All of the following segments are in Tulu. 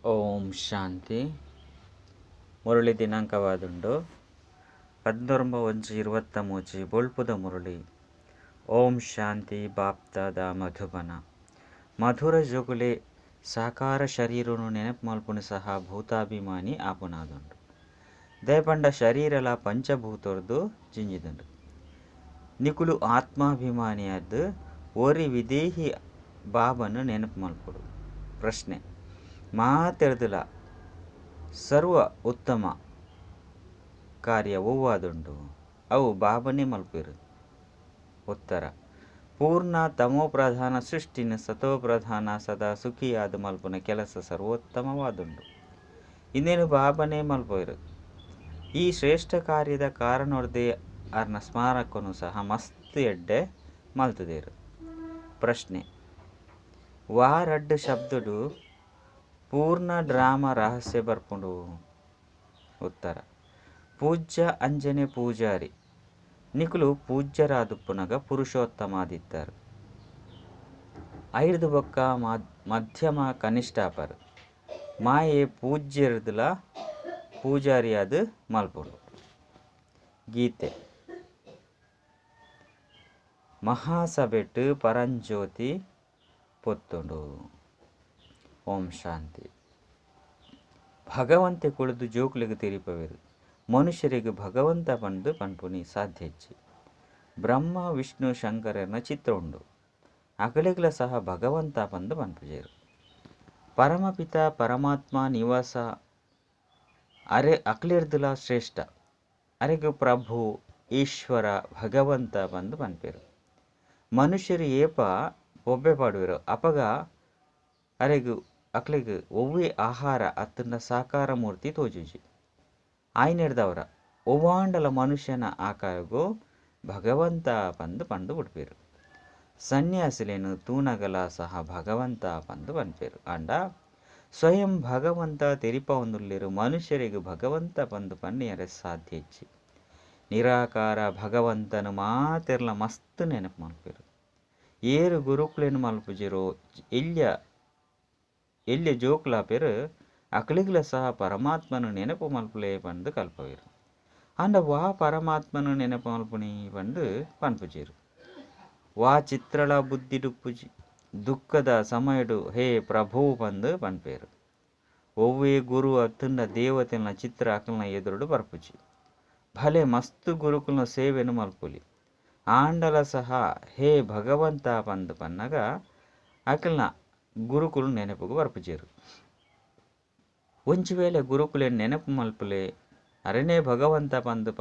ಓಂ ಶಾಂತಿ. ಮುರಳಿ ದಿನಾಂಕವಾದುಂಡು 19/1/23 ಬೊಳ್ಪುದ ಮುರಳಿ. ಓಂ ಶಾಂತಿ. ಬಾಪ್ತಾದ ಮಧುಬನ. ಮಧುರ ಜೋಗುಲೆ ಸಾಕಾರ ಶರೀರನು ನೆನಪು ಮಲ್ಪುನು ಸಹ ಭೂತಾಭಿಮಾನಿ ಆಪುನಾದುಂಡು. ದಯಪಂಡ ಶರೀರಲ ಪಂಚಭೂತೊರ್ದು ಜಿಂಜಿದುಂಡು. ನಿಕುಲು ಆತ್ಮಾಭಿಮಾನಿಯಾದ್ ಒರಿ ವಿದೇಹಿ ಬಾಬನು ನೆನಪು ಮಲ್ಪುಡು. ಪ್ರಶ್ನೆ: ಮಾತೆರ್ದಲ ಸರ್ವ ಉತ್ತಮ ಕಾರ್ಯ ಒವ್ವಾದುಂಡು? ಅವು ಬಾಬನೆ ಮಲ್ಪೆರು. ಉತ್ತರ: ಪೂರ್ಣ ತಮೋಪ್ರಧಾನ ಸೃಷ್ಟಿನ ಸತೋಪ್ರಧಾನ ಸದಾ ಸುಖಿಯಾದ ಮಲ್ಪುನ ಕೆಲಸ ಸರ್ವೋತ್ತಮವಾದುಂಡು. ಇಂದೇನು ಬಾಬನೆ ಮಲ್ಪೆರು. ಈ ಶ್ರೇಷ್ಠ ಕಾರ್ಯದ ಕಾರಣೊರ್ದೆ ಅರ್ನ ಸ್ಮಾರಕನು ಸಹ ಮಸ್ತ್ ಎಡ್ಡೆ ಮಲ್ತದೇರು. ಪ್ರಶ್ನೆ: ವಾರಡ್ಡು ಶಬ್ದಡು ಪೂರ್ಣ ಡ್ರಾಮ ರಹಸ್ಯ ಬರ್ಪುಂಡು. ಉತ್ತರ: ಪೂಜ್ಯ ಅಂಜನೆ ಪೂಜಾರಿ ನಿಕುಲು ಪೂಜ್ಯರಾದುಪ್ಪುನಗ ಪುರುಷೋತ್ತಮಾದಿತ್ತರು. ಐರ್ದು ಬೊಕ್ಕ ಮಧ್ಯಮ ಕನಿಷ್ಠಾಪರು ಮಾಯೆ ಪೂಜ್ಯರ್ದಲ ಪೂಜಾರಿಯಾದ ಮಲ್ಪುಂಡು. ಗೀತೆ ಮಹಾಸಭೆಟ್ ಪರಂಜ್ಯೋತಿ ಪೊತ್ತುಂಡು. ಓಂ ಶಾಂತಿ. ಭಗವಂತೆ ಕುಳಿದು ಜೋಕ್ಲಿಗೆ ತೆರಿಪವೇರು. ಮನುಷ್ಯರಿಗೆ ಭಗವಂತ ಪಂದು ಪನ್ಪುನಿ ಸಾಧ್ಯ ಹೆಚ್ಚಿ. ಬ್ರಹ್ಮ ವಿಷ್ಣು ಶಂಕರನ ಚಿತ್ರ ಉಂಡು. ಅಗಲಿಗ್ಲ ಸಹ ಭಗವಂತ ಪಂದು ಪನ್ಪುಜೇರು. ಪರಮಪಿತ ಪರಮಾತ್ಮ ನಿವಾಸ ಅರೆ ಅಕ್ಲಿರ್ದಲ ಶ್ರೇಷ್ಠ. ಅರೆಗ್ ಪ್ರಭು ಈಶ್ವರ ಭಗವಂತ ಪಂದು ಪನ್ಪೇರು. ಮನುಷ್ಯರು ಏಪ ಬೊಬ್ಬೆ ಪಾಡುವೆರು ಅಪಗ ಅರೆಗ್ ಅಕ್ಲೆಗ್ ಒವ್ವೆ ಆಹಾರ ಅತ್ತಂಡ ಸಾಕಾರ ಮೂರ್ತಿ ತೋಜುಜಿ. ಆಯ್ನೆಡ್ದವರ ಒವ್ವಾಂಡಲ ಮನುಷ್ಯನ ಆಕಾರಗು ಭಗವಂತ ಪಂದು ಪಂದು ಬಿಡ್ಪೇರು. ಸನ್ಯಾಸಿಲೇನು ತೂನಗಲ ಸಹ ಭಗವಂತ ಪಂದು ಪನ್ಪೇರು. ಆಂಡ ಸ್ವಯಂ ಭಗವಂತ ತೆರಿಪವೊಂದುಲ್ಲೆರು ಮನುಷ್ಯರಿಗೆ ಭಗವಂತ ಪಂದು ಪನ್ನಿಯರೆ ಸಾಧ್ಯ ಹೆಚ್ಚಿ. ನಿರಾಕಾರ ಭಗವಂತನು ಮಾತೆರ್ಲ ಮಸ್ತ್ ನೆನಪು ಮಲ್ಪೇರು. ಏರು ಗುರುಕುಲೇನು ಮಲ್ಪುಜಿರೋ ಎಲ್ಯ ಎಲ್ಯ ಜೋಕ್ಲಾಪೇರು ಅಕಲಿಗ್ಲ ಸಹ ಪರಮಾತ್ಮನು ನೆನಪು ಮಲ್ಪುಲೆ ಪಂದು ಕಲ್ಪವೇರು. ಆಂಡ ವಾ ಪರಮಾತ್ಮನು ನೆನಪು ಮಲ್ಪುನಿ ಪಂದು ಪನ್ಪುಜೇರು. ವಾ ಚಿತ್ರಳ ಬುದ್ಧಿಡುಪ್ಪುಜಿ. ದುಃಖದ ಸಮಯಡು ಹೇ ಪ್ರಭು ಪಂದು ಪನ್ಪೇರು. ಒವ್ವೇ ಗುರು ಅತ್ತಂಡ ದೇವತೆನ ಚಿತ್ರ ಅಕಲ್ನ ಎದುರುಡು ಬರ್ಪುಜಿ. ಭಲೆ ಮಸ್ತ್ ಗುರುಕುಲ್ನ ಸೇವೆನು ಮಲ್ಪುಲಿ. ಆಂಡಲ ಸಹ ಹೇ ಭಗವಂತ ಪಂದು ಪನ್ನಗ ಅಕಲ್ನ ಗುರುಕುಲು ನೆನಪುಗು ಬರ್ಪುಜೇರು. ಒಂಜಿ ವೇಳೆ ಗುರುಕುಲೆ ನೆನಪು ಮಲ್ಪುಲೆ ಅರನೇ ಭಗವಂತ ಪಂದು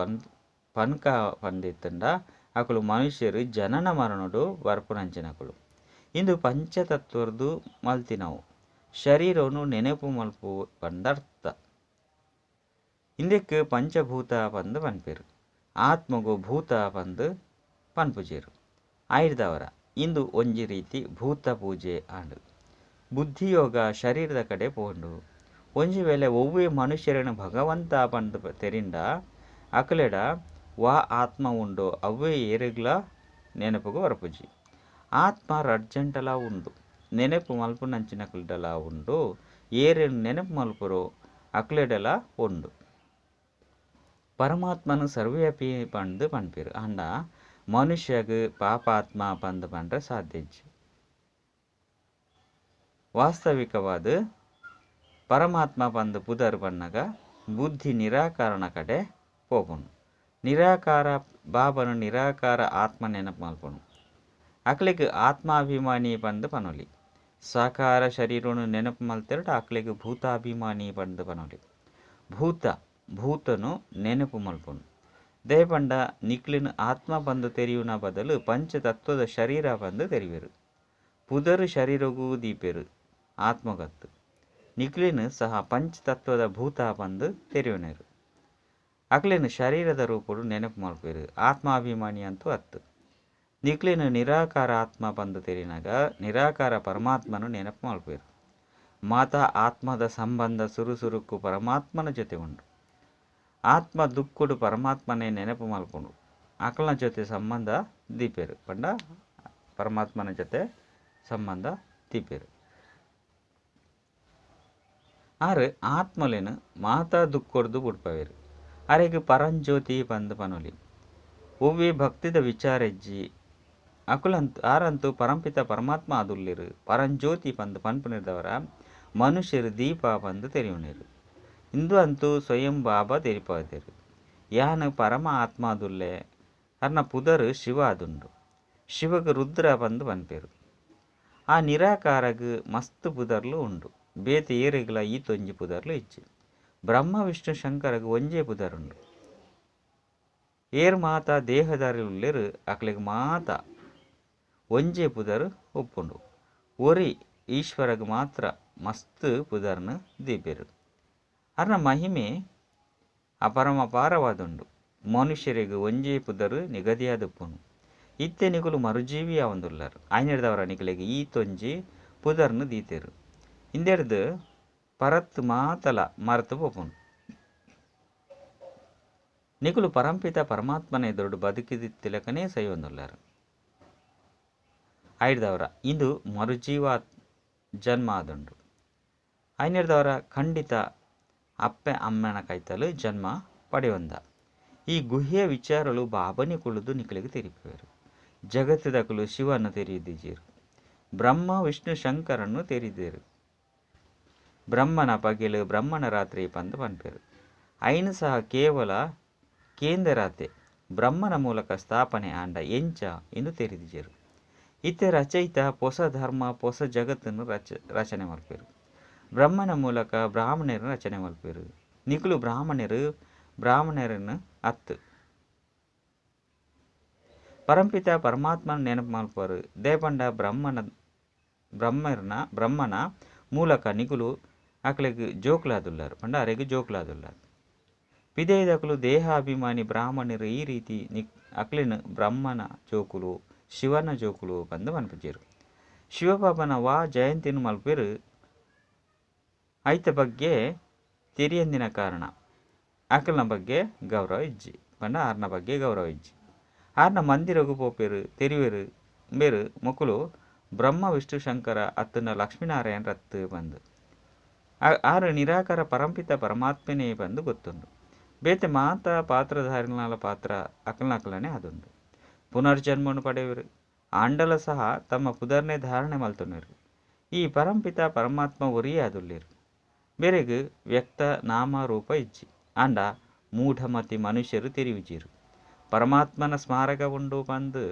ಪನ್ಕ ಪಂದಿತ್ತಂಡ ಅಕುಲು ಮನುಷ್ಯರು ಜನನ ಮರಣಡು ಬರ್ಪುನಂಚಿನಕುಲು. ಇಂದು ಪಂಚತತ್ವರ್ದು ಮಲ್ತಿನವು. ಶರೀರವನ್ನು ನೆನಪು ಮಲ್ಪು ಪಂದರ್ಥ. ಇಂದಕ್ಕೆ ಪಂಚಭೂತ ಪಂದು ಪನ್ಪೇರು. ಆತ್ಮಗು ಭೂತ ಪಂದು ಪನ್ಪುಜೇರು. ಆಯ್ದವರ ಇಂದು ಒಂಜಿ ರೀತಿ ಭೂತ ಪೂಜೆ ಆಂಡು. ಬುದ್ಧಿಯೋಗ ಶರೀರದ ಕಡೆ ಪೋಂಡು. ಒಂಜಿ ವೇಳೆ ಒವ್ವೆ ಮನುಷ್ಯರನ್ನು ಭಗವಂತ ಪಂದು ತೆರಿಂಡ ಅಕಲೆಡ ವಾ ಆತ್ಮ ಉಂಡು ಅವ್ವೇ ಏರುಗ್ಲ ನೆನಪುಗು ಬರ್ಪುಜಿ. ಆತ್ಮ ರಡ್ಜಂಟಲ ಉಂಡು. ನೆನಪು ಮಲ್ಪುನಂಚಿನಕುಲ್ಡಲ ಉಂಡು. ಏರೆನು ನೆನಪು ಮಲ್ಪುರು ಅಕ್ಲೆಡಲ ಉಂಡು. ಪರಮಾತ್ಮನು ಸರ್ವ್ಯಾಪಿ ಪಂದು ಪನ್ಪೇರು. ಆಂಡ ಮನುಷ್ಯಗ್ ಪಾಪಾತ್ಮ ಪಂದು ಪಂಡ್ರೆ ಸಾಧ್ಯ ಇಜ್ಜಿ. ವಾಸ್ತವಿಕವಾದ ಪರಮಾತ್ಮ ಪಂದು ಪುದರ್ ಪನ್ನಗ ಬುದ್ಧಿ ನಿರಾಕರಣ ಕಡೆ ಪೋಪುಂಡು. ನಿರಾಕಾರ ಬಾಬನು ನಿರಾಕಾರ ಆತ್ಮ ನೆನಪು ಮಲ್ಪುನು. ಅಕ್ಲೆಗ್ ಆತ್ಮಾಭಿಮಾನಿ ಪಂದು ಪನೊಲಿ. ಸಾಕಾರ ಶರೀರನು ನೆನಪು ಮಲ್ತೆರಡ ಅಕ್ಲೆಗ್ ಭೂತಾಭಿಮಾನಿ ಪಂದು ಪನೊಲಿ. ಭೂತ ಭೂತನು ನೆನಪು ಮಲ್ಪುನು. ದಯಪಂಡ ನಿಕ್ಲಿನ ಆತ್ಮ ಪಂದು ತೆರಿಯುನ ಬದಲು ಪಂಚತತ್ವದ ಶರೀರ ಪಂದು ತೆರಿವೆರು. ಪುದರು ಶರೀರಗೂ ದೀಪೆರು ಆತ್ಮಗತ್ತು. ನಿಕ್ಲಿನ ಸಹ ಪಂಚತತ್ವದ ಭೂತ ಪಂದು ತೆರಿಯುನೇರು. ಅಕ್ಲಿನ ಶರೀರದ ರೂಪಡು ನೆನಪು ಮಲ್ಪೇರು. ಆತ್ಮಾಭಿಮಾನಿ ಅಂತೂ ಅತ್ತು. ನಿಕ್ಲಿನ ನಿರಾಕಾರ ಆತ್ಮ ಪಂದು ತೆರಿನಾಗ ನಿರಾಕಾರ ಪರಮಾತ್ಮನು ನೆನಪು ಮಲ್ಪೇರು. ಮಾತಾ ಆತ್ಮದ ಸಂಬಂಧ ಸುರುಸುರುಕು ಪರಮಾತ್ಮನ ಜೊತೆ ಉಂಡು. ಆತ್ಮ ದುಃಖಡು ಪರಮಾತ್ಮನೇ ನೆನಪು ಮಲ್ಪುಂಡು. ಅಕಲ್ನ ಜೊತೆ ಸಂಬಂಧ ದೀಪೇರು. ಪಂಡ ಪರಮಾತ್ಮನ ಜೊತೆ ಸಂಬಂಧ ದೀಪೇರು. ಆರು ಆತ್ಮಲೆನು ಮಾತಾ ದುಃಖೊಡ್ದು ಬುಡ್ಪವೇರು. ಅರೆಗ್ ಪರಂಜ್ಯೋತಿ ಪಂದ್ ಪನೊಲಿ. ಒವ್ವೆ ಭಕ್ತಿದ ವಿಚಾರೆಜ್ಜಿ ಅಕುಲಂತು ಆರಂತು ಪರಂಪಿತ ಪರಮಾತ್ಮ ಆದುಲ್ಲೆರು ಪರಂಜ್ಯೋತಿ ಪಂದ್ ಪನ್ಪುನಿರ್ದವರ ಮನುಷ್ಯರು ದೀಪ ಪಂದ್ ತೆರಿಯುನೇರು. ಇಂದು ಅಂತೂ ಸ್ವಯಂ ಬಾಬಾ ತೆರಿಪಾದೆರು. ಯಾನ್ ಪರಮ ಆತ್ಮಾದುಲ್ಲೆ ಅರ್ನ ಪುದರ್ ಶಿವ ಆದುಂಡು. ಶಿವಗ್ ರುದ್ರ ಪಂದ್ ಪನ್ಪೇರು. ಆ ನಿರಾಕಾರಗ್ ಮಸ್ತ್ ಪುದರ್ಲು ಉಂಡು. ಬೇತೆ ಏರೆಗ್ಲ ಈತೊಂಜಿ ಪುದರ್ಲು ಇಜ್ಜಿ. ಬ್ರಹ್ಮ ವಿಷ್ಣು ಶಂಕರಗ್ ಒಂಜೇ ಪುದರುಂಡು. ಏರ್ ಮಾತ ದೇಹದಾರಿ ಉಲ್ಲೆರು ಅಕ್ಲೆಗ್ ಮಾತ ಒಂಜೇ ಪುದರ್ ಉಪ್ಪುಂಡು. ಒರಿ ಈಶ್ವರಗ್ ಮಾತ್ರ ಮಸ್ತ್ ಪುದರ್ನ ದೀಪೆರು. ಅರ್ನ ಮಹಿಮೆ ಅಪರಮಪಾರವಾದುಂಡು. ಮನುಷ್ಯರಿಗೆ ಒಂಜೇ ಪುದರ್ ನಿಗದಿಯಾದುಪ್ಪುನು. ಇತ್ತೆ ನಿಕುಲು ಮರುಜೀವಿ ಆವೊಂದುಲ್ಲರ್. ಆಯ್ನೆಡ್ದವರ ನಿಕಲೆಗ್ ಈತೊಂಜಿ ಪುದರ್ನ ದೀತೆರು. ಇಂದೆಡ್ದ್ ಪರತ್ ಮಾತಲ ಮರತು ಪೋಪುಂಡು. ನಿಕುಲು ಪರಂಪಿತ ಪರಮಾತ್ಮನ ಎದುರುಡು ಬದುಕಿದಿತ್ತಿಲಕನೇ ಸೈಯೊಂದುಲ್ಲರ್. ಆಯ್ದವರ ಇಂದು ಮರುಜೀವ ಜನ್ಮ ಆದುಂಡು. ಆಯ್ನೆಡ್ದವರ ಖಂಡಿತ ಅಪ್ಪೆ ಅಮ್ಮನ ಕೈತಲು ಜನ್ಮ ಪಡೆಯೊಂದ. ಈ ಗುಹ್ಯ ವಿಚಾರಲು ಬಾಬನೆ ಕುಳುದು ನಿಕಲೆಗ್ ತೆರಿಪುವೆರು. ಜಗತ್ತದಕುಲು ಶಿವನ ತೆರಿದಿಜೆರು. ಬ್ರಹ್ಮ ವಿಷ್ಣು ಶಂಕರನ್ನು ತೆರಿದೇರು. ಬ್ರಹ್ಮನ ಪಗೆಲು ಬ್ರಹ್ಮನ ರಾತ್ರಿ ಪಂದ್ ಪನ್ಪೆರು. ಐನು ಸಹ ಕೇವಲ ಕೇಂದ್ರಾತೆ ಬ್ರಹ್ಮನ ಮೂಲಕ ಸ್ಥಾಪನೆ ಆಂಡ ಎಂಚ ಎಂದು ತೆರಿದಿಜೆರು. ಇತ್ತೆ ರಚಯಿತ ಪೊಸ ಧರ್ಮ ಪೊಸ ಜಗತ್ತನ್ನು ರಚನೆ ಮಲ್ಪೆರು. ಬ್ರಹ್ಮನ ಮೂಲಕ ಬ್ರಾಹ್ಮಣರನ್ನು ರಚನೆ ಮಲ್ಪೆರು. ನಿಕುಲು ಬ್ರಾಹ್ಮಣರು ಬ್ರಾಹ್ಮಣರನ್ನು ಅತ್ತು. ಪರಂಪಿತ ಪರಮಾತ್ಮನ ನೆನಪು ಮಲ್ಪರು. ದೇಪಂಡ ಬ್ರಹ್ಮನ ಮೂಲಕ ನಿಕುಲು ಅಕ್ಲೆಗ್ ಜೋಕ್ಲಾದುಲ್ಲಾರು ಪಂಡ ಅರೆಗ್ ಜೋಕ್ಲಾದುಲ್ಲಾರು. ಪಿದೈದಕುಲು ದೇಹಾಭಿಮಾನಿ ಬ್ರಾಹ್ಮಣರು ಈ ರೀತಿ ಅಕ್ಲೆನ್ ಬ್ರಹ್ಮನ ಜೋಕುಲು ಶಿವನ ಜೋಕುಲು ಪಂದ್ ಪನ್ಪುಜೆರು. ಶಿವಬಾಬನ ವಾ ಜಯಂತಿನ ಮಲ್ಪೆರು ಐತ ಬಗ್ಗೆ ತೆರಿಯಂದಿನ ಕಾರಣ ಅಕಲ್ನ ಬಗ್ಗೆ ಗೌರವ ಇಜ್ಜಿ ಪಂಡ ಆರ್ನ ಬಗ್ಗೆ ಗೌರವ ಇಜ್ಜಿ. ಆರ್ನ ಮಂದಿರಗು ಪೋಪೆರು ತೆರಿವೆರು ಬೇರು ಮೊಕುಲು ಬ್ರಹ್ಮ ವಿಷ್ಣು ಶಂಕರ ಅತ್ತನ ಲಕ್ಷ್ಮೀನಾರಾಯಣ ರತ್ತು ಬಂದು ಆರು ನಿರಾಕಾರ ಪರಂಪಿತ ಪರಮಾತ್ಮನೇ ಬಂದು ಗೊತ್ತುಂಡು. ಬೇತೆ ಮಾತಾ ಪಾತ್ರಧಾರಿನಾಲ ಪಾತ್ರ ಅಕಲ್ನಕಲನೆ ಅದುಂಡು. ಪುನರ್ಜನ್ಮನು ಪಡೆಯವರು ಆಂಡಲ ಸಹ ತಮ್ಮ ಪುದರ್ನೆ ಧಾರಣೆ ಮಲ್ತೊನ್ನೆರು. ಈ ಪರಂಪಿತ ಪರಮಾತ್ಮ ಒರಿಯೇ ಆದುಲ್ಲೆರು. ಬೇರೆಗ್ ವ್ಯಕ್ತ ನಾಮ ರೂಪ ಇಜ್ಜಿ. ಆಂಡ ಮೂಢಮತಿ ಮನುಷ್ಯರು ತೆರಿಯುಜೀರು. ಪರಮಾತ್ಮನ ಸ್ಮಾರಕ ಉಂಡು ಪಂದು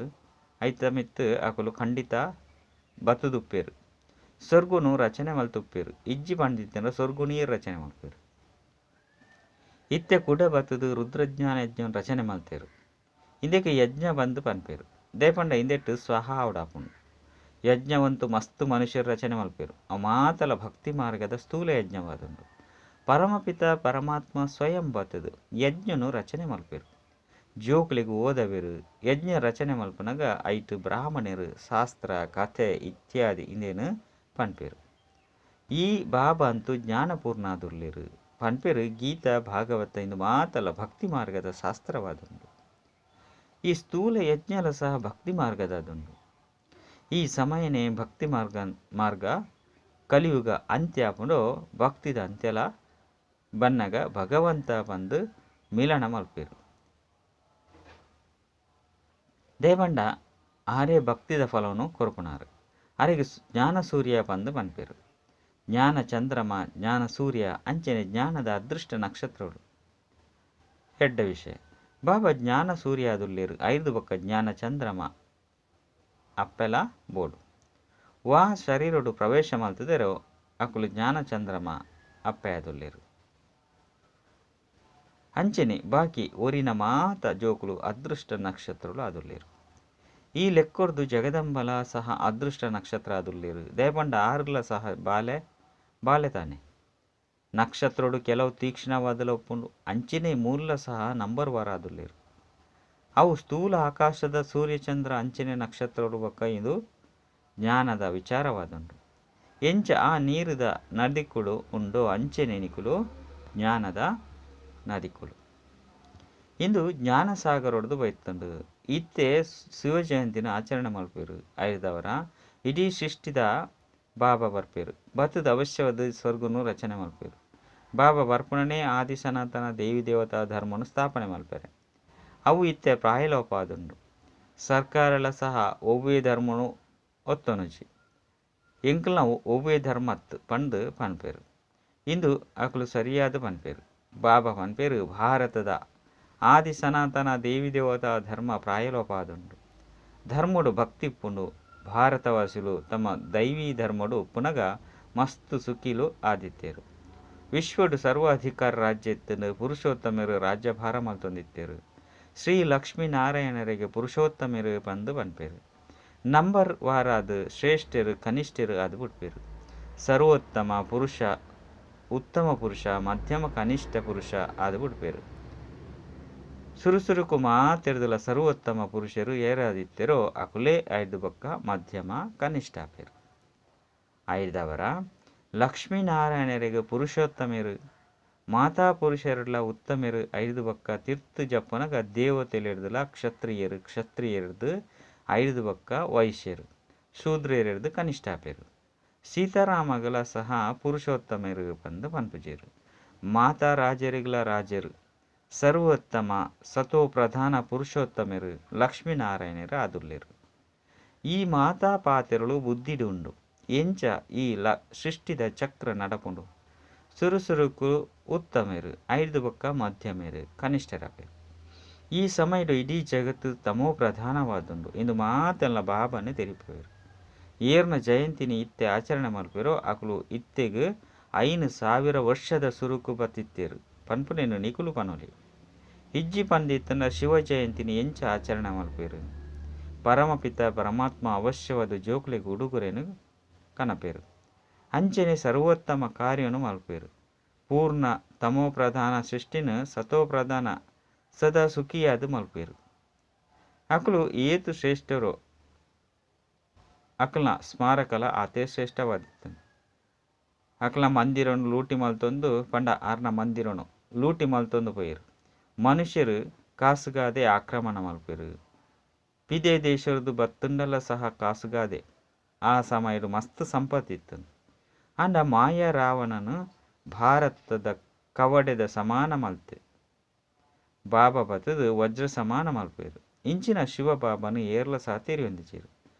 ಐತ ಮಿತ್ತು ಅಕುಲು ಖಂಡಿತ ಬತ್ತುದುಪ್ಪೇರು. ಸ್ವರ್ಗುನು ರಚನೆ ಮಲ್ತುಪ್ಪೇರು. ಇಜ್ಜಿ ಪಂಡಿತ್ತಂಡ ಸ್ವರ್ಗುನು ಏರ್ ರಚನೆ ಮಲ್ಪೇರು. ಇತ್ತೆ ಕುಡ ಬತ್ತದು ರುದ್ರಜ್ಞಾನ ಯಜ್ಞ ರಚನೆ ಮಲ್ತೇರು. ಇಂದಕ್ಕೆ ಯಜ್ಞ ಬಂದು ಪನ್ಪೇರು. ದೇಪಂಡ ಇಂದೆಟ್ಟು ಸ್ವಹ ಆವಡಾಪುಂಡು. ಯಜ್ಞವಂತು ಮಸ್ತ್ ಮನುಷ್ಯರು ರಚನೆ ಮಲ್ಪೇರು. ಅವು ಮಾತಲ ಭಕ್ತಿ ಮಾರ್ಗದ ಸ್ಥೂಲ ಯಜ್ಞವಾದುಂಡು. ಪರಮಪಿತ ಪರಮಾತ್ಮ ಸ್ವಯಂ ಬತ್ತದು ಯಜ್ಞನು ರಚನೆ ಮಲ್ಪೇರು. ಜೋಕ್ಲೆಗ್ ಓದವೇರು. ಯಜ್ಞ ರಚನೆ ಮಲ್ಪನಗ ಐಟು ಬ್ರಾಹ್ಮಣರು ಶಾಸ್ತ್ರ ಕಥೆ ಇತ್ಯಾದಿ ಇಂದೇನು ಪನ್ಪೇರು. ಈ ಬಾಬಾ ಅಂತೂ ಜ್ಞಾನಪೂರ್ಣಾದುರ್ಲೇರು ಪನ್ಪೇರು. ಗೀತಾ ಭಾಗವತ ಇಂದು ಮಾತಲ ಭಕ್ತಿ ಮಾರ್ಗದ ಶಾಸ್ತ್ರವಾದುಂಡು. ಈ ಸ್ಥೂಲ ಯಜ್ಞಲ ಸಹ ಭಕ್ತಿ ಮಾರ್ಗದಾದುಂಡು. ಈ ಸಮಯನೇ ಭಕ್ತಿ ಮಾರ್ಗ ಕಲಿಯುಗ ಅಂತ್ಯ ಆಪುಂಡು. ಭಕ್ತಿದ ಅಂತ್ಯಲ ಬನ್ನಗ ಭಗವಂತ ಬಂದು ಮಿಲನ ಮಲ್ಪೇರು. ದೇವಂಡ ಆರೇ ಭಕ್ತಿದ ಫಲವನ್ನು ಕೊರ್ಪುನಾರು. ಅರೆಗ್ ಜ್ಞಾನ ಸೂರ್ಯ ಪಂದು ಪನ್ಪೇರು. ಜ್ಞಾನ ಚಂದ್ರಮ ಜ್ಞಾನ ಸೂರ್ಯ ಅಂಚನೆ ಜ್ಞಾನದ ಅದೃಷ್ಟ ನಕ್ಷತ್ರಗಳು. ಎಡ್ಡ ವಿಷಯ ಬಾಬಾ ಜ್ಞಾನ ಸೂರ್ಯ ಆದುಲ್ಲೇರು. ಐದು ಬೊಕ್ಕ ಜ್ಞಾನ ಚಂದ್ರಮ ಅಪ್ಪೆಲ ಬೋಡು. ವಾ ಶರೀರಡು ಪ್ರವೇಶ ಮಲ್ತದೆರೋ ಅಕುಲು ಜ್ಞಾನ ಚಂದ್ರಮ ಅಪ್ಪೆ ಆದುಲ್ಲೇರು. ಅಂಚನೆ ಬಾಕಿ ಒರಿನ ಮಾತ ಜೋಕುಲು ಅದೃಷ್ಟ ನಕ್ಷತ್ರಗಳು ಆದುಲ್ಲೇರು. ಈ ಲೆಕ್ಕೊರ್ದು ಜಗದಂಬಲ ಸಹ ಅದೃಷ್ಟ ನಕ್ಷತ್ರ ಆದುಲ್ಲೇರು. ದೇಪಂಡ ಆರ್ಲ ಸಹ ಬಾಲೆ ಬಾಲೆ ತಾನೆ. ನಕ್ಷತ್ರಡು ಕೆಲವು ತೀಕ್ಷ್ಣವಾದಲ ಒಪ್ಪುಂಡು. ಅಂಚನೆ ಮೂಲ ಸಹ ನಂಬರ್ ವಾರ ಆದುಲ್ಲೇರು. ಅವು ಸ್ಥೂಲ ಆಕಾಶದ ಸೂರ್ಯಚಂದ್ರ ಅಂಚನೆ ನಕ್ಷತ್ರಡು ಬೊಕ್ಕ ಇದು ಜ್ಞಾನದ ವಿಚಾರವಾದುಂಡು. ಎಂಚ ಆ ನೀರುದ ನದಿಕುಳು ಉಂಡೋ ಅಂಚನೆ ನಿಕುಲು ಜ್ಞಾನದ ನದಿಕುಳು. ಇಂದು ಜ್ಞಾನಸಾಗರೊಡ್ದು ಬೈತುಂಡು. ಇತ್ತೆ ಶಿವಜಯಂತಿನ ಆಚರಣೆ ಮಲ್ಪೇರು. ಐದವರ ಇಡೀ ಸೃಷ್ಟಿದ ಬಾಬಾ ಬರ್ಪೇರು. ಬತ್ತದ ಅವಶ್ಯವಾದ ಸ್ವರ್ಗನು ರಚನೆ ಮಲ್ಪೇರು. ಬಾಬಾ ಬರ್ಪುಣನೇ ಆದಿ ಸನಾತನ ದೇವಿ ದೇವತಾ ಧರ್ಮನು ಸ್ಥಾಪನೆ ಮಲ್ಪೇರೆ. ಅವು ಇತ್ತೆ ಪ್ರಾಯಲೋಪಾದುಂಡು. ಸರ್ಕಾರಲ ಸಹ ಒವ್ವೇ ಧರ್ಮನು ಒತ್ತೊನುಜಿ. ಎಂಕಲ್ನ ಒವ್ವೇ ಧರ್ಮತ್ ಪಂದು ಪನ್ಪೇರು. ಇಂದು ಅಕುಲು ಸರಿಯಾದ ಪನ್ಪೇರು. ಬಾಬಾ ಪನ್ಪೇರು ಭಾರತದ ಆದಿ ಸನಾತನ ದೇವಿ ದೇವತಾ ಧರ್ಮ ಪ್ರಾಯಲೋಪಾದುಂಡು. ಧರ್ಮಡು ಭಕ್ತಿ ಉಪ್ಪುಂಡು. ಭಾರತವಾಸಿಲು ತಮ್ಮ ದೈವಿ ಧರ್ಮಡು ಉಪ್ಪುನಗ ಮಸ್ತ್ ಸುಖಿಲು ಆದಿತ್ತೇರು. ವಿಶ್ವಡು ಸರ್ವ ಅಧಿಕಾರ ರಾಜ್ಯ ಇತ್ತಂಡು. ಪುರುಷೋತ್ತಮರು ರಾಜ್ಯಭಾರ ಮಲ್ತೊಂದಿತ್ತೇರು. ಶ್ರೀ ಲಕ್ಷ್ಮೀನಾರಾಯಣರಿಗೆ ಪುರುಷೋತ್ತಮರು ಪಂದು ಪನ್ಪೇರು. ನಂಬರ್ ವಾರಾದ ಶ್ರೇಷ್ಠರು ಕನಿಷ್ಠರು ಆದ್ ಬಿಡ್ಪೇರು. ಸರ್ವೋತ್ತಮ ಪುರುಷ ಉತ್ತಮ ಪುರುಷ ಮಧ್ಯಮ ಕನಿಷ್ಠ ಪುರುಷ ಆದ್ ಬಿಡ್ಪೇರು. ಸುರುಸುರುಕು ಮಾತೆರ್ದಲ ಸರ್ವೋತ್ತಮ ಪುರುಷರು ಏರಾದಿತ್ತೇರೋ ಅಕುಲೇ ಐದು ಬೊಕ್ಕ ಮಧ್ಯಮ ಕನಿಷ್ಠ ಆಪೇರು. ಐದವರ ಲಕ್ಷ್ಮೀನಾರಾಯಣರಿಗೆ ಪುರುಷೋತ್ತಮರು ಮಾತಾ ಪುರುಷರುಡ್ಲ ಉತ್ತಮರು ಐದು ಬೊಕ್ಕ ತಿರ್ತು ಜಪ್ಪನಗ ದೇವತೆಲೆಡ್ದಲ ಕ್ಷತ್ರಿಯರು ಕ್ಷತ್ರಿಯರ್ದು ಐದು ಬೊಕ್ಕ ವೈಶ್ಯರು ಶೂದ್ರರ್ದು ಕನಿಷ್ಠ ಆಪೇರು. ಸೀತಾರಾಮಗಲ ಸಹ ಪುರುಷೋತ್ತಮರು ಪಂದು ಪನ್ಪುಜೇರು. ಮಾತಾ ರಾಜರಿಗಲ ರಾಜರು ಸರ್ವೋತ್ತಮ ಸತೋ ಪ್ರಧಾನ ಪುರುಷೋತ್ತಮರು ಲಕ್ಷ್ಮೀನಾರಾಯಣರು ಆದುಲ್ಲೇರು. ಈ ಮಾತಾ ಪಾತೆರಳು ಬುದ್ಧಿಡು ಉಂಡು. ಎಂಚ ಈ ಸೃಷ್ಟಿದ ಚಕ್ರ ನಡಪುಂಡು. ಸುರುಸುರುಕು ಉತ್ತಮರು ಐದು ಬೊಕ್ಕ ಮಧ್ಯಮರು ಕನಿಷ್ಠರಾಪೇರು. ಈ ಸಮಯಡು ಇಡೀ ಜಗತ್ತು ತಮೋ ಪ್ರಧಾನವಾದುಂಡು ಇಂದು ಮಾತೆಲ್ಲ ಬಾಬಾನೆ ತೆರಿಪುವೆರು. ಏರ್ನ ಜಯಂತಿನಿ ಇತ್ತೆ ಆಚರಣೆ ಮಲ್ಪೇರೋ ಅಕುಲು ಇತ್ತೆಗ್ 5000 ವರ್ಷದ ಸುರುಕು ಬತ್ತಿತ್ತೇರು ಪನ್ಪುನೇನು ನಿಕುಲು ಪನೊಲಿ. ಇಜ್ಜಿ ಪಂದಿತ್ತನ ಶಿವ ಜಯಂತಿನಿ ಎಂಚ ಆಚರಣೆ ಮಲ್ಪೇರು. ಪರಮಪಿತ ಪರಮಾತ್ಮ ಅವಶ್ಯವಾದ ಜೋಕ್ಲೆಗ್ ಉಡುಗೊರೆನು ಕನಪೇರು. ಅಂಚನೆ ಸರ್ವೋತ್ತಮ ಕಾರ್ಯನು ಮಲ್ಪೇರು. ಪೂರ್ಣ ತಮೋ ಪ್ರಧಾನ ಸೃಷ್ಟಿನ ಸತೋ ಪ್ರಧಾನ ಸದಾ ಸುಖಿಯಾದ ಮಲ್ಪೇರು. ಅಕುಲು ಏತು ಶ್ರೇಷ್ಠರೋ ಅಕಲ್ನ ಸ್ಮಾರಕಲ ಆತೇ ಶ್ರೇಷ್ಠವಾದಿತ್ತು. ಅಕಲ್ನ ಮಂದಿರನು ಲೂಟಿ ಮಲ್ತೊಂದು ಪಂಡ ಆರ್ನ ಮಂದಿರನು ಲೂಟಿ ಮಲ್ತೊಂದು ಪೋಯರು. ಮನುಷ್ಯರು ಕಾಸುಗಾದೆ ಆಕ್ರಮಣ ಮಲ್ಪೇರು. ಪಿದೆ ದೇಶರದು ಬತ್ತುಂಡಲ ಸಹ ಕಾಸುಗಾದೆ. ಆ ಸಮಯಡು ಮಸ್ತ್ ಸಂಪತ್ತಿತ್ತು. ಅಂಡ ಮಾಯಾ ರಾವಣನು ಭಾರತದ ಕವಡೆದ ಸಮಾನ ಮಲ್ತೆ. ಬಾಬಾ ಬತ್ತದು ವಜ್ರ ಸಮಾನ ಮಲ್ಪೇರು. ಇಂಚಿನ ಶಿವ ಬಾಬಾನು ಏರ್ಲ ಸಹ ತೆರಿಯೊಂದಿಜೇರು.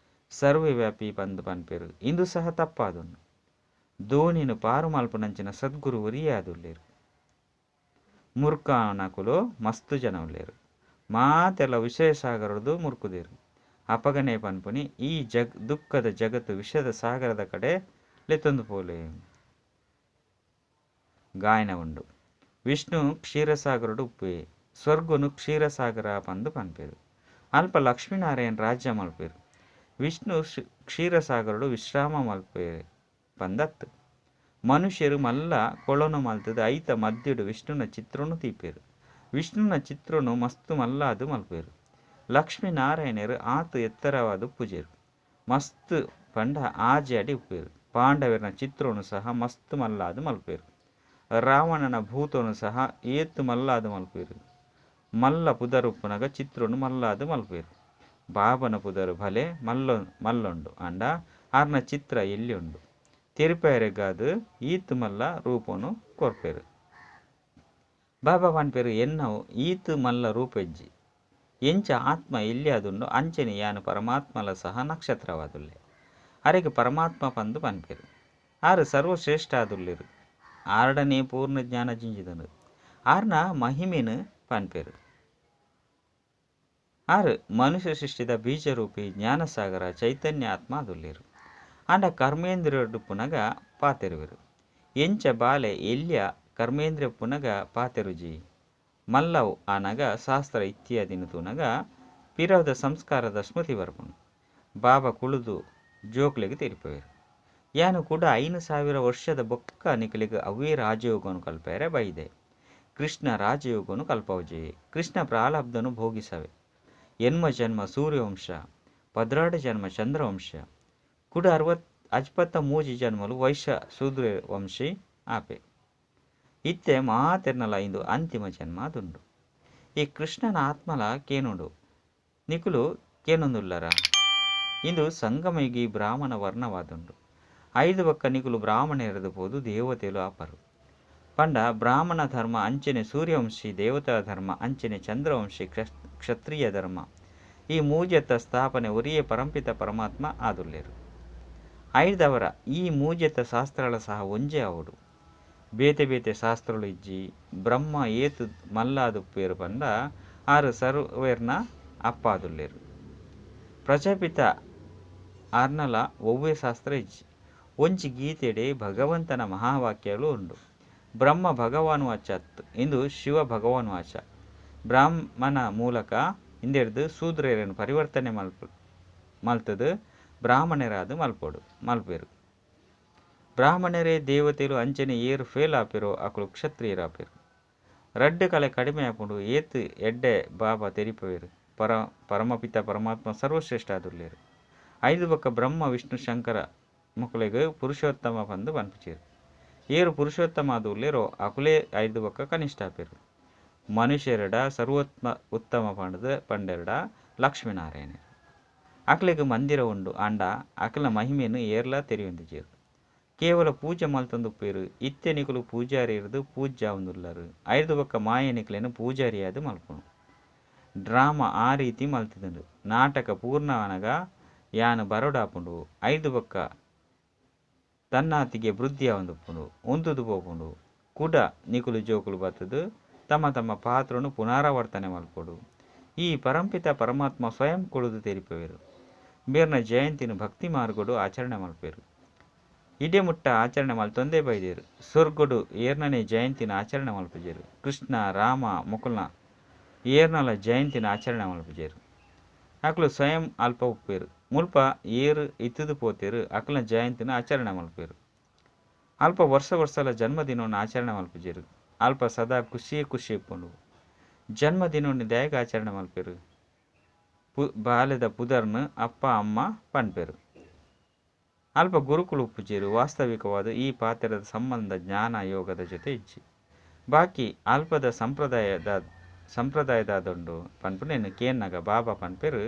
ಸರ್ವವ್ಯಾಪಿ ಪಂದು ಪನ್ಪೇರು. ಇಂದು ಸಹ ತಪ್ಪಾದುಂಡು. ದೋಣಿನು ಪಾರು ಮಲ್ಪುನಂಚಿನ ಸದ್ಗುರು ಒರಿಯಾದುಲ್ಲೇರು. ಮುರ್ಕಾನಕುಲು ಮಸ್ತು ಜನ ಉಲ್ಲೇರು. ಮಾತೆಲ್ಲ ವಿಷಯ ಸಾಗರದು ಮುರ್ಕುದೇರು. ಅಪಗನೆ ಪನ್ಪುನಿ ಈ ದುಃಖದ ಜಗತ್ತು ವಿಷದ ಸಾಗರದ ಕಡೆ ಲೆತ್ತೊಂದು ಪೋಲೆ. ಗಾಯನ ಉಂಡು. ವಿಷ್ಣು ಕ್ಷೀರಸಾಗರಡು ಉಪ್ಪೆ. ಸ್ವರ್ಗನು ಕ್ಷೀರಸಾಗರ ಪಂದು ಪನ್ಪೇರು. ಅಲ್ಪ ಲಕ್ಷ್ಮೀನಾರಾಯಣ ರಾಜ್ಯ ಮಲ್ಪೇರು. ವಿಷ್ಣು ಕ್ಷೀರಸಾಗರಡು ವಿಶ್ರಾಮ ಮಲ್ಪೇರು ಪಂದತ್ತು. ಮನುಷ್ಯರು ಮಲ್ಲ ಕೊಳನು ಮಲ್ತದ ಐತ ಮಧ್ಯಡು ವಿಷ್ಣುನ ಚಿತ್ರನು ತೀಪೇರು. ವಿಷ್ಣುನ ಚಿತ್ರನು ಮಸ್ತು ಮಲ್ಲಾದು ಮಲ್ಪೇರು. ಲಕ್ಷ್ಮೀನಾರಾಯಣರು ಆತು ಎತ್ತರವಾದ ಪೂಜೆರು. ಮಸ್ತ್ ಪಂಡ ಆಜೆ ಅಡಿ ಉಪ್ಪೇರು. ಪಾಂಡವರನ ಚಿತ್ರನು ಸಹ ಮಸ್ತ್ ಮಲ್ಲಾದು ಮಲ್ಪೇರು. ರಾವಣನ ಭೂತನು ಸಹ ಏತು ಮಲ್ಲಾದು ಮಲ್ಪೇರು. ಮಲ್ಲ ಪುದರುಪ್ಪುನಗ ಚಿತ್ರನು ಮಲ್ಲಾದು ಮಲ್ಪೇರು. ಬಾಬನ ಪುದರು ಭಲೆ ಮಲ್ಲೊಂಡು ಅಂಡ ಆರ್ನ ಚಿತ್ರ ಎಲ್ಲಿ ಉಂಡು. ತೆರಿಪೇರೆಗಾದು ಈತು ಮಲ್ಲ ರೂಪನು ಕೊರ್ಪೇರು. ಬಾಬಾ ಪನ್ಪೇರು ಎನ್ನವು ಈತು ಮಲ್ಲ ರೂಪೆಜ್ಜಿ. ಎಂಚ ಆತ್ಮ ಎಲ್ಲಿ ಅದುಂಡು ಅಂಚನೆ ಯಾನು ಪರಮಾತ್ಮಲ ಸಹ ನಕ್ಷತ್ರವಾದುಲ್ಲೆ. ಅರೆಗೆ ಪರಮಾತ್ಮ ಪಂದು ಪನ್ಪೇರು. ಆರು ಸರ್ವಶ್ರೇಷ್ಠ ಆದುಲ್ಲೇರು. ಆರಡನೇ ಪೂರ್ಣ ಜ್ಞಾನ ಜಿಂಜಿದನು. ಆರ್ನ ಮಹಿಮೆನು ಪನ್ಪೇರು. ಆರು ಮನುಷ್ಯ ಸೃಷ್ಟಿದ ಬೀಜರೂಪಿ ಜ್ಞಾನಸಾಗರ ಚೈತನ್ಯ ಆತ್ಮ ಆದುಲ್ಲೇರು. ಆಂಡ ಕರ್ಮೇಂದ್ರಿಯಡು ಪುನಗ ಪಾತೆರುವೆರು. ಎಂಚ ಬಾಲೆ ಎಲ್ಯ ಕರ್ಮೇಂದ್ರಿಯ ಪುನಗ ಪಾತೆರುಜಿ. ಮಲ್ಲವು ಆನಗ ಶಾಸ್ತ್ರ ಇತ್ಯಾದಿನ ತೂನಗ ಪಿರವದ ಸಂಸ್ಕಾರದ ಸ್ಮೃತಿ ಬರ್ಪುನು. ಬಾಬಾ ಕುಳುದು ಜೋಕ್ಲೆಗ್ ತೆರಿಪುವೆರು. ಯಾನು ಕೂಡ 5000 ವರ್ಷದ ಬೊಕ್ಕ ನಿಕಲಿಗೆ ಅವೇ ರಾಜಯೋಗನು ಕಲ್ಪೇರೆ ಬೈದೆ. ಕೃಷ್ಣ ರಾಜಯೋಗನು ಕಲ್ಪವಜೆ. ಕೃಷ್ಣ ಪ್ರಾಲಬ್ಧನು ಭೋಗಿಸವೆ. ಎನ್ಮ ಜನ್ಮ ಸೂರ್ಯವಂಶ, 12 ಜನ್ಮ ಚಂದ್ರವಂಶ, ಕೂಡ 63 ಜನ್ಮಲು ವೈಶ್ಯ ಶೂದ್ರ ವಂಶಿ ಆಪೆ. ಇತ್ತೆ ಮಾತೆರ್ನಲ ಇಂದು ಅಂತಿಮ ಜನ್ಮ ಅದುಂಡು. ಈ ಕೃಷ್ಣನ ಆತ್ಮಲ ಕೇನುಂಡು. ನಿಕುಲು ಕೇನೊಂದುಲ್ಲರ. ಇಂದು ಸಂಗಮಯುಗಿ ಬ್ರಾಹ್ಮಣ ವರ್ಣವಾದುಂಡು. ಐದು ಬೊಕ್ಕ ನಿಕುಲು ಬ್ರಾಹ್ಮಣೆರೆದು ಪೋದು ದೇವತೆಲು ಆಪರು. ಪಂಡ ಬ್ರಾಹ್ಮಣ ಧರ್ಮ ಅಂಚನೆ ಸೂರ್ಯವಂಶಿ ದೇವತಾ ಧರ್ಮ ಅಂಚನೆ ಚಂದ್ರವಂಶಿ ಕ್ಷತ್ರಿಯ ಧರ್ಮ ಈ ಮೂಜೆತ ಸ್ಥಾಪನೆ ಒರಿಯೇ ಪರಂಪಿತ ಪರಮಾತ್ಮ ಆದುಲ್ಲೇರು. ಐದವರ ಈ ಮೂಜೆತ ಶಾಸ್ತ್ರಗಳ ಸಹ ಒಂಜೇ ಆವಡು. ಬೇತೆ ಬೇತೆ ಶಾಸ್ತ್ರಗಳು ಇಜ್ಜಿ. ಬ್ರಹ್ಮ ಏತು ಮಲ್ಲಾದುಪ್ಪೇರು ಪಂಡ ಆರು ಸರ್ವೇರ್ನ ಅಪ್ಪಾದುಲ್ಲೇರು. ಪ್ರಜಾಪಿತ ಆರ್ನಲ ಒವ್ವೆ ಶಾಸ್ತ್ರ ಇಜ್ಜಿ. ಒಂಜಿ ಗೀತೆಡೆ ಭಗವಂತನ ಮಹಾವಾಕ್ಯಗಳು ಉಂಡು. ಬ್ರಹ್ಮ ಭಗವಾನ್ ವಾಚತ್ ಇಂದು ಶಿವ ಭಗವಾನ್ ವಾಚ. ಬ್ರಾಹ್ಮಣ ಮೂಲಕ ಇಂದೆಡ್ದು ಶೂದ್ರರನ್ನು ಪರಿವರ್ತನೆ ಮಲ್ತದು ಬ್ರಾಹ್ಮಣರಾದ ಮಲ್ಪೋಡು ಮಲ್ಪೇರು. ಬ್ರಾಹ್ಮಣರೇ ದೇವತೆಲು ಅಂಚನೆ ಏರು ಫೇಲ್ ಆಪೇರೋ ಅಕುಲು ಕ್ಷತ್ರಿಯರಾಪೇರು. ರಡ್ಡು ಕಲೆ ಕಡಿಮೆ ಆಪುಂಡು. ಏತು ಎಡ್ಡೆ ಬಾಬಾ ತೆರಿಪವೇರು. ಪರಮಪಿತ ಪರಮಾತ್ಮ ಸರ್ವಶ್ರೇಷ್ಠ ಆದುಲ್ಲೇರು. ಐದು ಬೊಕ್ಕ ಬ್ರಹ್ಮ ವಿಷ್ಣು ಶಂಕರ ಮುಕುಲೆಗ್ ಪುರುಷೋತ್ತಮ ಪಂದು ಪನ್ಪುಚೇರು. ಏರು ಪುರುಷೋತ್ತಮ ಆದುಲ್ಲೇರೋ ಅಕುಲೇ ಐದು ಬೊಕ್ಕ ಕನಿಷ್ಠ ಆಪೇರು. ಮನುಷ್ಯರೆಡ ಸರ್ವೋತ್ತಮ ಉತ್ತಮ ಪಂಡದು ಪಂಡೆರಡ ಲಕ್ಷ್ಮೀನಾರಾಯಣ. ಅಕ್ಲೆಗ್ ಮಂದಿರ ಉಂಡು ಆಂಡ ಅಕ್ಲ ಮಹಿಮೆನು ಏರ್ಲಾ ತೆರಿಯೊಂದಿಜೆರು. ಕೇವಲ ಪೂಜೆ ಮಲ್ತೊಂದುಪ್ಪೇರು. ಇತ್ತೆ ನಿಕುಲು ಪೂಜಾರಿ ಇರ್ದು ಪೂಜಾವುಂದುಲ್ಲರು. ಐದು ಬೊಕ್ಕ ಮಾಯ ನಿಕ್ಲೆನು ಪೂಜಾರಿಯಾದ ಮಲ್ಪುನು. ಡ್ರಾಮ ಆ ರೀತಿ ಮಲ್ತದುಂಡು. ನಾಟಕ ಪೂರ್ಣವನಗ ಯಾನು ಬರೋಡಾಪುಂಡು. ಐದು ಬೊಕ್ಕ ತನ್ನಾತಿಗೆ ವೃದ್ಧಿ ಆವೊಂದುಪ್ಪುಂಡು. ಉಂತುದು ಪೋಪುಂಡು. ಕುಡ ನಿಕುಲು ಜೋಕುಲು ಬತ್ತದು ತಮ್ಮ ತಮ್ಮ ಪಾತ್ರನು ಪುನರಾವರ್ತನೆ ಮಲ್ಪೊಡು. ಈ ಪರಂಪಿತ ಪರಮಾತ್ಮ ಸ್ವಯಂ ಕೊಡುದು ತೆರಿಪವೇರು. ಬೇರ್ನ ಜಯಂತಿನ ಭಕ್ತಿ ಮಾರ್ಗಡು ಆಚರಣೆ ಮಲ್ಪೇರು. ಇಡೆ ಮುಟ್ಟ ಆಚರಣೆ ಮಲ್ತೊಂದೇ ಬೈದೇರು. ಸ್ವರ್ಗಡು ಏರ್ನನೇ ಜಯಂತಿನ ಆಚರಣೆ ಮಲ್ಪುಜೇರು. ಕೃಷ್ಣ ರಾಮ ಮುಕುಲ್ನ ಏರ್ನಲ ಜಯಂತಿನ ಆಚರಣೆ ಮಲ್ಪುಜೇರು. ಅಕುಲು ಸ್ವಯಂ ಅಲ್ಪ ಉಪ್ಪೇರು. ಮುಲ್ಪ ಏರು ಇತ್ತದು ಪೋತೇರು ಅಕುಲ್ನ ಜಯಂತಿನ ಆಚರಣೆ ಮಲ್ಪೇರು. ಅಲ್ಪ ವರ್ಷ ವರ್ಷಲ ಜನ್ಮದಿನವನ್ನು ಆಚರಣೆ ಮಲ್ಪುಜೇರು. ಅಲ್ಪ ಸದಾ ಖುಷಿಯೇ ಖುಷಿ ಇಪ್ಪುಂಡು. ಜನ್ಮದಿನವನ್ನು ದಾಯಗ ಆಚರಣೆ ಮಲ್ಪೇರು. ಬಾಲ್ಯದ ಪುದರ್ನು ಅಪ್ಪ ಅಮ್ಮ ಪನ್ಪೇರು. ಅಲ್ಪ ಗುರುಕುಲು ಉಪ್ಪುಜೇರು. ವಾಸ್ತವಿಕವಾದ ಈ ಪಾತ್ರದ ಸಂಬಂಧ ಜ್ಞಾನ ಯೋಗದ ಜೊತೆ ಇಜ್ಜಿ. ಬಾಕಿ ಅಲ್ಪದ ಸಂಪ್ರದಾಯದಾದುಂಡು ಪನ್ಪುನೇನು ಕೇನ್ನಗ ಬಾಬಾ ಪನ್ಪೇರು.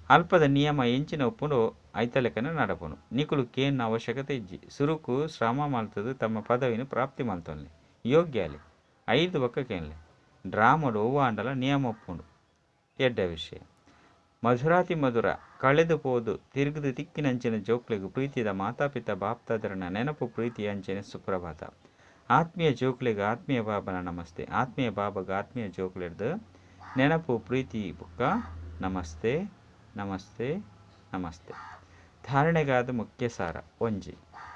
ಅಲ್ಪದ ನಿಯಮ ಎಂಚಿನ ಉಪ್ಪುಂಡು ಐತಲೆಕನ ನಡಪುಂಡು. ನಿಕುಲು ಕೇನ್ನ ಅವಶ್ಯಕತೆ ಇಜ್ಜಿ. ಸುರುಕು ಶ್ರಮ ಮಲ್ತದು ತಮ್ಮ ಪದವಿನ ಪ್ರಾಪ್ತಿ ಮಲ್ತೊನ್ಲೆ. ಯೋಗ್ಯಾಲೆ ಐದು ಬೊಕ್ಕ ಕೇನ್ಲೆ. ಡ್ರಾಮಡು ಒವ್ವಾಂಡಲ ನಿಯಮ ಉಪ್ಪುಂಡು. ಎಡ್ಡೆ ವಿಷಯ. ಮಧುರಾತಿ ಮಧುರ ಕಳೆದು ಪೋದು ತಿರುಗುದು ತಿಕ್ಕಿನಂಚಿನ ಜೋಕ್ಲೆಗ್ ಪ್ರೀತಿದ ಮಾತಾಪಿತ ಬಾಪ್ತಾದರನ ನೆನಪು ಪ್ರೀತಿ ಅಂಚನೆ ಸುಪ್ರಭಾತ. ಆತ್ಮೀಯ ಜೋಕ್ಲೆಗ್ ಆತ್ಮೀಯ ಬಾಬನ ನಮಸ್ತೆ. ಆತ್ಮೀಯ ಬಾಬಗ ಆತ್ಮೀಯ ಜೋಕ್ಲೆಡ್ದು ನೆನಪು ಪ್ರೀತಿ ಬುಕ್ಕ ನಮಸ್ತೆ ನಮಸ್ತೆ ನಮಸ್ತೆ. ಧಾರಣೆಗಾದ ಮುಖ್ಯ ಸಾರ. ಒಂಜಿ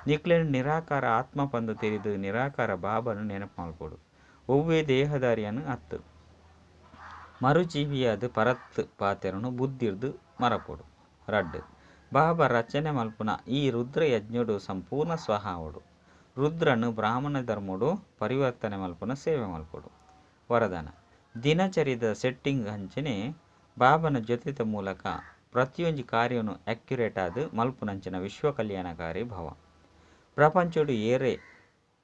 ನಿಕ್ಲೆನ್ ನಿರಾಕಾರ ಆತ್ಮ ಪಂದು ತೆರಿದು ನಿರಾಕಾರ ಬಾಬನು ನೆನಪು ಮಲ್ಪೊಡು. ಒವ್ವೇ ದೇಹದಾರಿಯನ್ನು ಅತ್ತು ಮರುಜೀವಿಯಾದ ಪರತ್ ಪಾತೆರನು ಬುದ್ಧಿರ್ದು ಮರಪೊಡು. ರಡ್ಡು ಬಾಬಾ ರಚನೆ ಮಲ್ಪುನ ಈ ರುದ್ರ ಯಜ್ಞೋಡು ಸಂಪೂರ್ಣ ಸ್ವಹಾವಡು. ರುದ್ರನು ಬ್ರಾಹ್ಮಣ ಧರ್ಮೋಡು ಪರಿವರ್ತನೆ ಮಲ್ಪುನ ಸೇವೆ ಮಲ್ಪೊಡು. ವರದಾನ ದಿನಚರಿದ ಸೆಟ್ಟಿಂಗ್ ಅಂಚನೆ ಬಾಬನ ಜೊತೆದ ಮೂಲಕ ಪ್ರತಿಯೊಂಜಿ ಕಾರ್ಯನು ಅಕ್ಯುರೇಟ್ ಆದ ಮಲ್ಪುನಂಚಿನ ವಿಶ್ವ ಕಲ್ಯಾಣಕಾರಿ ಭವ. ಪ್ರಪಂಚೋಡು ಏರೇ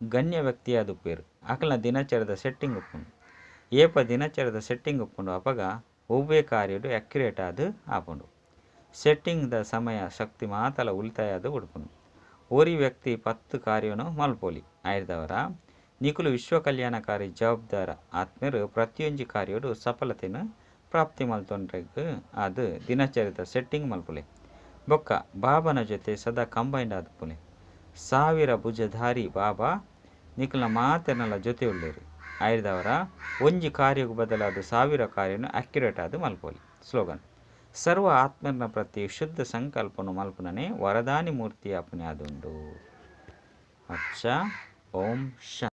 ಗಣ್ಯ ವ್ಯಕ್ತಿಯಾದುಪ್ಪೇರು ಅಕಲ್ನ ದಿನಚರಿದ ಸೆಟ್ಟಿಂಗ್ ಉಪ್ಪುಂಡು. ಏಪ ದಿನಚರಿದ ಸೆಟ್ಟಿಂಗ್ ಉಪ್ಪುಂಡು ಅಪಗ ಒವ್ವೇ ಕಾರ್ಯಡು ಅಕ್ಯುರೇಟ್ ಆದ ಆಪುಂಡು. ಸೆಟ್ಟಿಂಗ್ the ಸಮಯ ಶಕ್ತಿ ಮಾತಲ ಉಳಿತಾಯ ಆದ ಉಡುಪುಂಡು. ಓರಿ ವ್ಯಕ್ತಿ 10 ಕಾರ್ಯನು ಮಲ್ಪೋಲಿ. ಆಯ್ದವರ ನಿಕುಲು ವಿಶ್ವ ಕಲ್ಯಾಣಕಾರಿ ಜವಾಬ್ದಾರ ಆತ್ಮೀಯರು ಪ್ರತಿಯೊಂಜಿ ಕಾರ್ಯಡು ಸಫಲತೆಯನ್ನು ಪ್ರಾಪ್ತಿ ಮಲ್ತೊಂಡ್ರೆಗ್ ಅದು ದಿನಚರಿದ ಸೆಟ್ಟಿಂಗ್ ಮಲ್ಪುಲೆ. ಬೊಕ್ಕ ಬಾಬನ ಜೊತೆ ಸದಾ ಕಂಬೈಂಡ್ ಆದುಪ್ಪುಲೆ. 1000 ಭುಜಧಾರಿ ಬಾಬಾ ನಿಕುಲ್ನ ಮಾತೆರ್ನಲ ಜೊತೆ ಉಳ್ಳೇರು. ಆಯ್ದವರ ಒಂಜಿ ಕಾರ್ಯಕ್ಕೆ ಬದಲಾದ 1000 ಕಾರ್ಯನು ಅಕ್ಯುರೇಟ್ ಆದ ಮಲ್ಪೋಲಿ. ಸ್ಲೋಗನ್: ಸರ್ವ ಆತ್ಮನ ಪ್ರತಿ ಶುದ್ಧ ಸಂಕಲ್ಪನು ಮಲ್ಪುನನೆ ವರದಾನಿ ಮೂರ್ತಿ ಅಪನೆ ಆದುಂಡು. ಅಚ್ಚ. ಓಂ ಶಾಂತಿ.